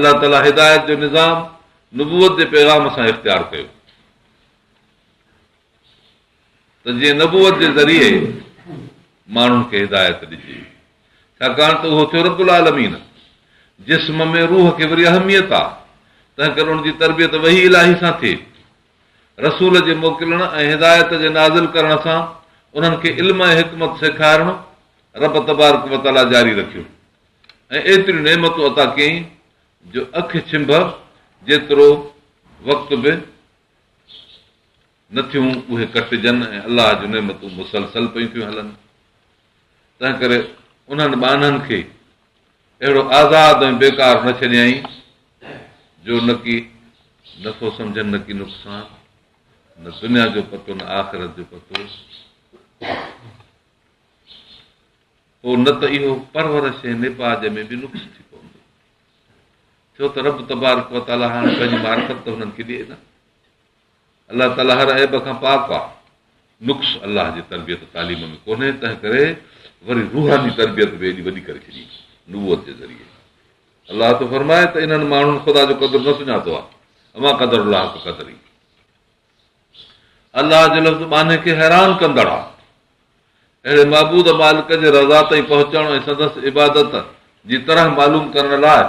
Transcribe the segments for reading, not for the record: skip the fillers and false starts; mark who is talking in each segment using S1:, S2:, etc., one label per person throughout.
S1: الله تعاليٰ هدايت جو نظام نبوت جي پيغام سان اختيار ڪيو ته جيئن نبوت جي ذريعي ماڻهن کي هدايت ڏجي، ڇاڪاڻ ته اهو ٿيو رب العالمين. جسم ۾ روح کي وري اهميت آ، تنهن ڪري ان جي تربيت وحي الاهي سان ٿئي. رسول جي موڪلڻ ۽ هدايت جي نازل ڪرڻ سان انهن کي علم ۽ حڪمت سيکارڻ رب تبارڪ وتعاليٰ جاري رکيو. ۽ ايتريون نعمتون عطا ڪيائين جو اک ڇنڀ جيترو وقت به نه ٿيون اهي ڪٽجن ۽ الله جون نعمتون مسلسل پيون ٿيون هلن. تنهنڪري انهن ٻانهن کي اهڙو آزاد ۽ بيڪار نه ڇڏيائين جو نڪي نفعو سمجهن نڪي نقصان، نه دنيا جو پتو نه آخرت جو پتو. پوء نه ته اهو پرورش ۽ نيپاج ۾ به نقص ٿي پوندو، ڇو ته رب تبارڪ وتعاليٰ هاڻي پنهنجي معرفت ته هنن کي ڏئي نه. الله تعاليٰ هر عيب کان پاڪ آهي، نقص الله جي تربيت تعليم ۾ ڪونهي، تنهن ڪري وري روحاني تربيت به ايڏي وڏي ڪري ڇڏي نبوت جي ذريعي. الله ٿو فرمائي ته انهن ماڻهن خدا جو قدر نه سڃاتو آهي، وما قدروا الله حق قدره. الله جو لفظ ٻانهي کي حيران ڪندڙ آهي. اهڙي معبود مالڪ جي رضا تائين پهچڻ ۽ سندس عبادت جي طرح معلوم ڪرڻ لاء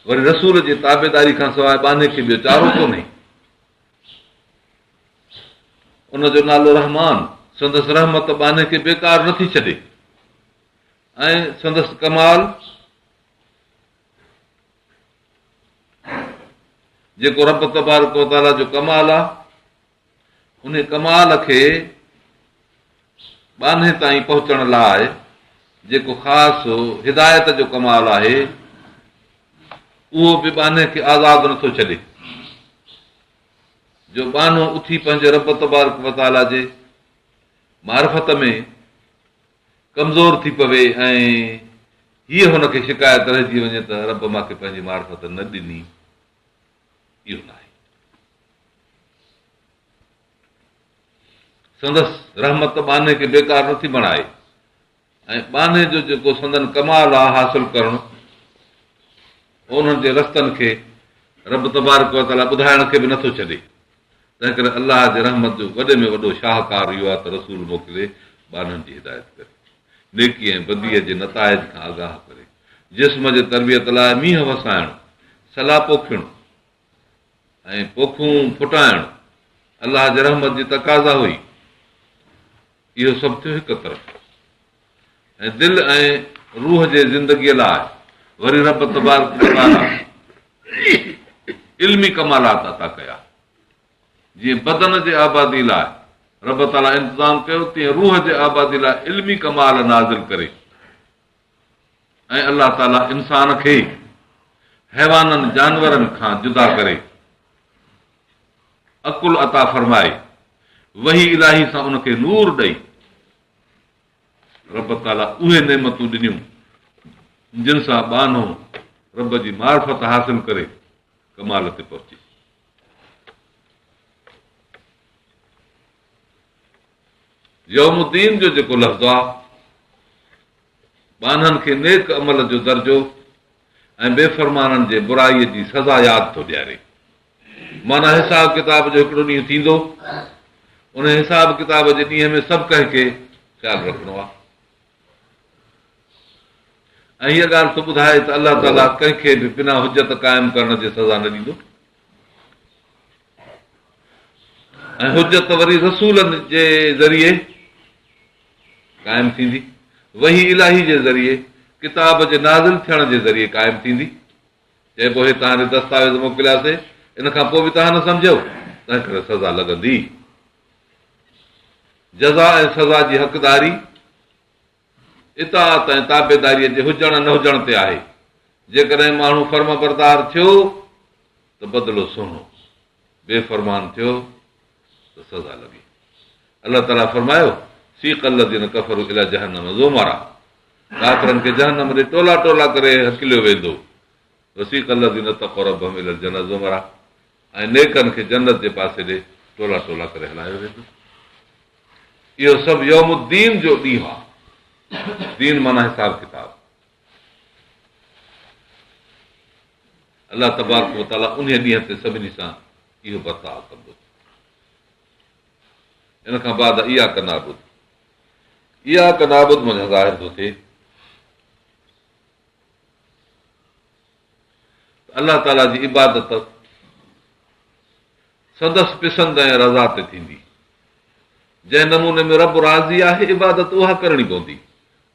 S1: وري رسول جي تابعداري کان سواء ٻانهي کي ٻيو چارو ڪونهي. ان جو نالو رحمان سندس رحمت ٻانهي کي بيڪار نٿي ڇڏي ۽ سندس ڪمال جيڪو رب تبارڪ وتعاليٰ جو ڪمال آهي ان ڪمال کي ٻانهي تائين پهچڻ لاء جيڪو خاص هدايت جو ڪمال آهي اهو به ٻانهي کي آزاد نٿو ڇڏي جو ٻانهو اٿي پنهنجي رب تبارڪ وتعاليٰ جي معرفت ۾ ڪمزور ٿي پوي ۽ هيء هن کي شڪايت رهجي وڃي ته رب مان کي پنهنجي معرفت نه ڏني، اهو ناهي. سندس رحمت ٻانهي کي بيڪار نٿي بڻائي ۽ ٻانهي جو جيڪو سندن ڪمال آهي حاصل ڪرڻ انهن جي رستن کي رب تبارڪ وتعاليٰ ٻڌائڻ کي به نٿو ڇڏي. تنهنڪري الله جي رحمت جو وڏي ۾ وڏو شاهڪار اهو آهي ته رسول موڪلي ٻانهن جي هدايت ڪري، نيڪي ۽ بديء جي نتائج کان آگاهه ڪري، جسم جي تربيت لاء مينهن وسائڻ، سلا پوکڻ ۽ پوکون ڦٽائڻ الله جي رحمت جي تقاضا هئي. اهو سڀ ٿيو هڪ طرف ۽ دل ۽ روح جي زندگيء لاء وري رب تبارڪ وتعاليٰ علمي ڪمالات عطا ڪيا. جيئن بدن جي آبادي لاء رب تعاليٰ انتظام ڪيو، تيئن روح جي آبادي لاء علمي ڪمال نازل ڪري ۽ الله تعاليٰ انسان کي حيوانن جانورن کان جدا ڪري عقل عطا فرمائي، وحي الاهي سان ان کي نور ڏئي، رب تعاليٰ اهي نعمتون ڏنيون جن سان ٻانهو رب جي معرفت حاصل ڪري ڪمال تي پهچي. يوم الدين جو جيڪو لفظ آ ٻانهن کي نيڪ عمل جو درجو ۽ بي فرمانن جي برائي جي سزا ياد ٿو ڏياري. معنيٰ حساب ڪتاب جو هڪڙو ڏينهن ٿيندو، ان حساب ڪتاب جي ڏينهن ۾ سڀ ڪنهن کي خيال رکڻو آهي ۽ هيء ڳالهه ٿو ٻڌائي ته الله تعاليٰ ڪنهن کي به بنا حجت قائم ڪرڻ جي سزا نه ڏيندو ۽ حجت وري رسولن جي ذريعي قائم ٿيندي، وحي الاهي جي ذريعي، ڪتاب جي نازل ٿيڻ جي ذريعي قائم ٿيندي. چئبو هي توهان ڏي دستاويز موڪلياسي، ان کان پوء به توهان نه سمجهيو، تنهن ڪري سزا لڳندي. جزا ۽ سزا جي حقداري اطاعت ۽ تابعداريء جي هجڻ نه هجڻ تي آهي. جيڪڏهن ماڻهو فرمانبردار ٿيو ته بدلو سهڻو، بي فرمان ٿيو ته سزا لڳي. الله تعاليٰ فرمايو، سيق الذين ڪفروا الي جهنم زمرا ڪافرن کي جهنم ڏي ٽولا ٽولا ڪري هڪليو ويندو. وسيق الذين اتقوا ربهم الي الجنة زمرا ۽ نيڪن کي جنت جي پاسي ڏي ٽولا ٽولا ڪري هلايو ويندو. اهو سڀ يوم الدين جو ڏينهن آهي. دين معنيٰ حساب ڪتاب. الله تبارڪ وتعاليٰ انهيء ڏينهن تي سڀني سان اهو برتاء ڪندو. ان کان بعد اياڪ نعبد اياڪ نعبد منجهان ظاهر ٿو ٿئي ته الله تعاليٰ جي عبادت سندس پسند ۽ رضا تي ٿيندي. جنهن نموني ۾ رب راضي آهي عبادت اها ڪرڻي پوندي.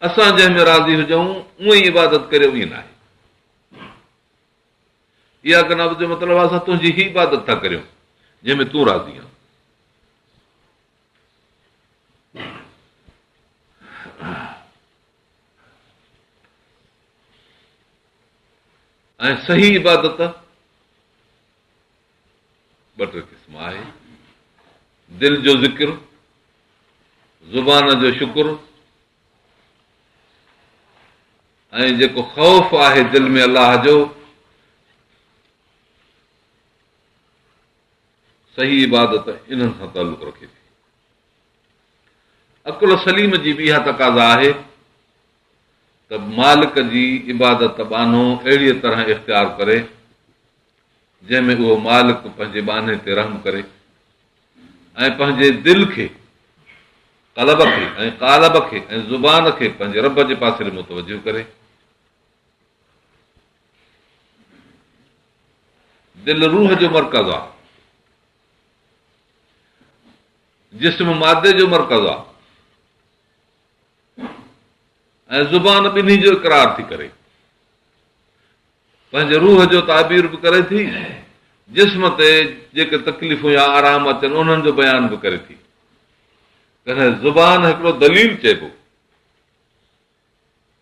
S1: اسان جنهن ۾ راضي هجون اونئن ئي عبادت ڪريو ائين ناهي. اياڪ نعبد جو مطلب آهي اسان تنهنجي ئي عبادت ٿا ڪريون جنهن ۾ تون راضي آهين. ۽ صحيح عبادت ٻه ٽي قسم آهي، دل جو ذڪر، زبان جو شڪر ۽ جيڪو خوف آهي دل ۾ الله جو، صحيح عبادت انهن سان تعلق رکي ٿي. عقل سليم جي به اها تقاضا آهي ته مالڪ جي عبادت ٻانهو اهڙيء طرح اختيار ڪري جنهن ۾ اهو مالڪ پنهنجي ٻانهي تي رحم ڪري ۽ پنهنجي دل کي، قلب کي ۽ قالب کي ۽ زبان کي پنهنجي رب جي پاسي ڏي متوجه ڪري. دل روح جو مرڪز آهي. جسم مادي جو مرڪز آهي ۽ زبان ٻنهي جو اقرار ٿي ڪري. پنهنجي روح جو تعبير به ڪري ٿي، جسم تي جيڪي تڪليفون يا آرام اچن انهن جو بيان به ڪري ٿي. تڏهن زبان هڪڙو دليل چئبو.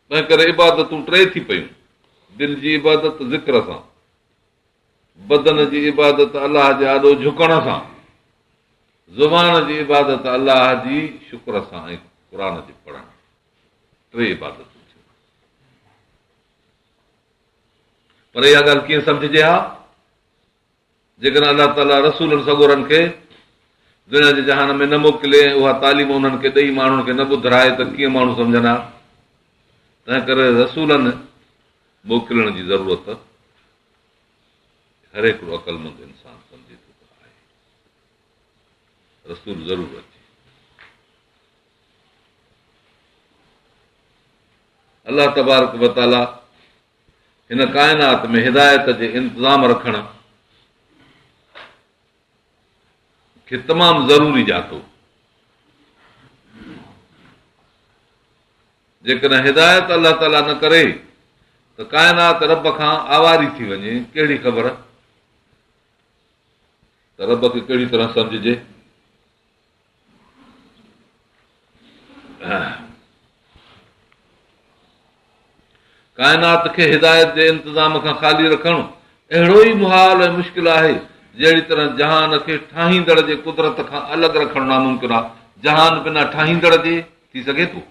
S1: تنهن ڪري عبادتون ٽي ٿي پيون، دل جي عبادت ذڪر سان، بدن جي عبادت الله جي آڏو جهڪڻ سان، زبان جي عبادت الله جي شڪر سان ۽ قرآن جي پڙهڻ. ٽي عبادتون ٿيون. پر اها ڳالهه ڪيئن سمجهجي ها جيڪڏهن الله تعاليٰ رسولن سڳورن کي دنيا جي جهان ۾ نه موڪلي ۽ اها تعليم انهن کي ڏئي ماڻهن کي نه ٻڌرائي ته ڪيئن ماڻهو سمجهن ها؟ تنهن ڪري رسولن موڪلڻ جي ضرورت هر هڪڙو عقلمند انسان سمجهي ٿو ته آهي رسول ضرور اچي. الله تبارڪ وتعاليٰ هن ڪائنات ۾ هدايت جي انتظام رکڻ کي تمام ضروري ڄاتو. جيڪڏهن هدايت الله تعاليٰ نه ڪري ته ڪائنات رب کان آواري ٿي وڃي، ڪهڙي خبر ته رب کي ڪهڙي طرح سمجهجي. ڪائنات کي هدايت جي انتظام کان خالي رکڻ اهڙو ئي محال ۽ مشڪل آهي، جهڙي طرح جهان کي ٺاهيندڙ جي قدرت کان الڳ رکڻ ناممڪن آهي. جهان بنا ٺاهيندڙ جي ٿي سگهي ٿو؟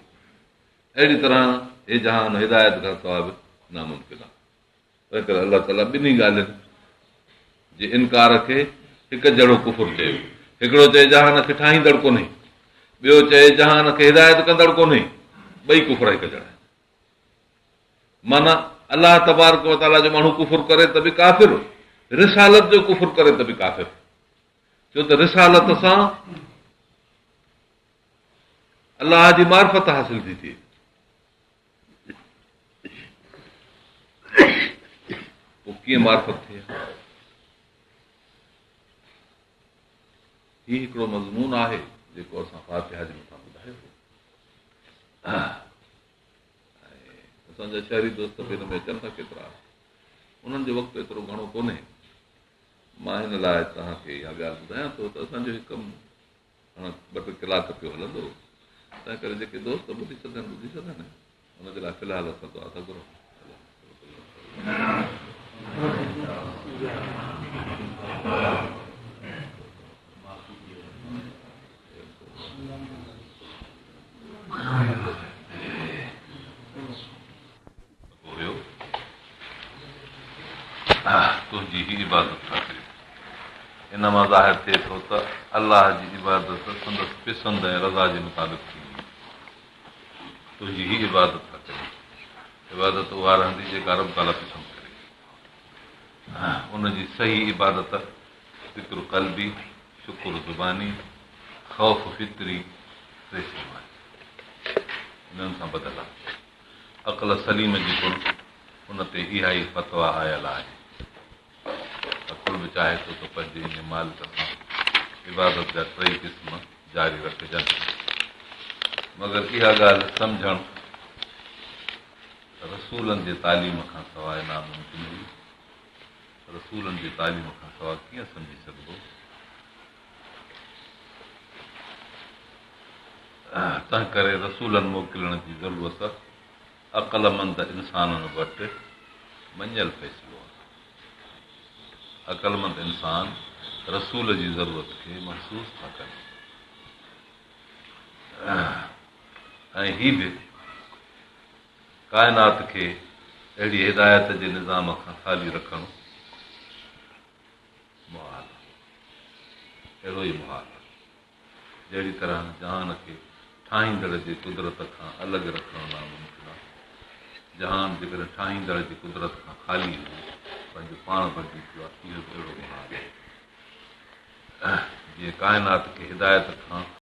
S1: اهڙي طرح هي جهان هدايت کان سواء به ناممڪن آهي. تنهن ڪري الله تعاليٰ ٻنهي ڳالهين جي انڪار کي هڪ جهڙو ڪفر چيو. هڪڙو چئي جهان کي ٺاهيندڙ ڪونهي، ٻيو چئي جهان کي هدايت ڪندڙ ڪونهي، ٻئي ڪفر هڪ جهڙا آهن. معنيٰ الله تبارڪ وتعاليٰ جو ماڻهو ڪفر ڪري ته به ڪافر، رسالت جو ڪفر ڪري ته به ڪافر، ڇو ته رسالت سان الله جي معرفت حاصل ٿي ٿئي. پوء ڪيئن معرفت ٿئي ها؟ هي هڪڙو مضمون آهي جيڪو اسان فاتحه جي مٿان ٻڌايو هو. اسان جا شهري دوست به هن ۾ اچن ٿا ڪيترا، انهن جو وقت ايترو گهڻو ڪونهي. مان هن لاء توهان کي اها ڳالهه ٻڌايان ٿو ته اسان جو هي ڪم هاڻ ٻه ٽي ڪلاڪ پيو هلندو، تنهن ڪري جيڪي دوست ٻڌي سگهن ٻڌي سگهن، ان جي لاء في الحال اسان دعا ٿا گهرون. هيو تنهنجي ئي عبادت ٿا ڪريون. ان مان ظاهر ٿئي ٿو ته الله جي عبادت سندس پسند ۽ رضا جي مطابق ٿيندي. تنهنجي ئي عبادت ٿا ڪريون. عبادت اها رهندي جيڪا رب تعاليٰ پسند ڪري. ان جي صحيح عبادت ذڪر قلبي، شڪر زباني، خوف فطري ٽي شيون آهن. انهن سان ٻڌل آهي. عقل سليم جي پڻ ان تي اها ئي فتويٰ آيل آهي. عقل به چاهي ٿو ته پنهنجي انهيء مالڪ سان عبادت جا ٽئي قسم جاري رکجن. مگر اها ڳالهه سمجهڻ رسولن جي تعليم کان سواء ناممڪن هئي. رسولن جي تعليم کان سواء ڪيئن سمجهي سگهبو؟ تنهنڪري رسولن موڪلڻ جي ضرورت عقلمند انسانن وٽ مڃيل فيصلو آهي. عقلمند انسان رسول جي ضرورت کي محسوس ٿا ڪن ۽ هي به ڪائنات کي اهڙي هدايت جي نظام کان خالي رکڻ محال آهي. اهڙو ئي محال آهي. جهڙي طرح جهان کي ٺاهيندڙ جي قدرت کان الڳ رکڻ ناممڪن آهي. جهان جيڪڏهن ٺاهيندڙ جي قدرت کان خالي هجي، پنهنجو پاڻ بڻجي پيو آهي، اهو به اهڙو محال آهي. جيئن ڪائنات کي هدايت کان.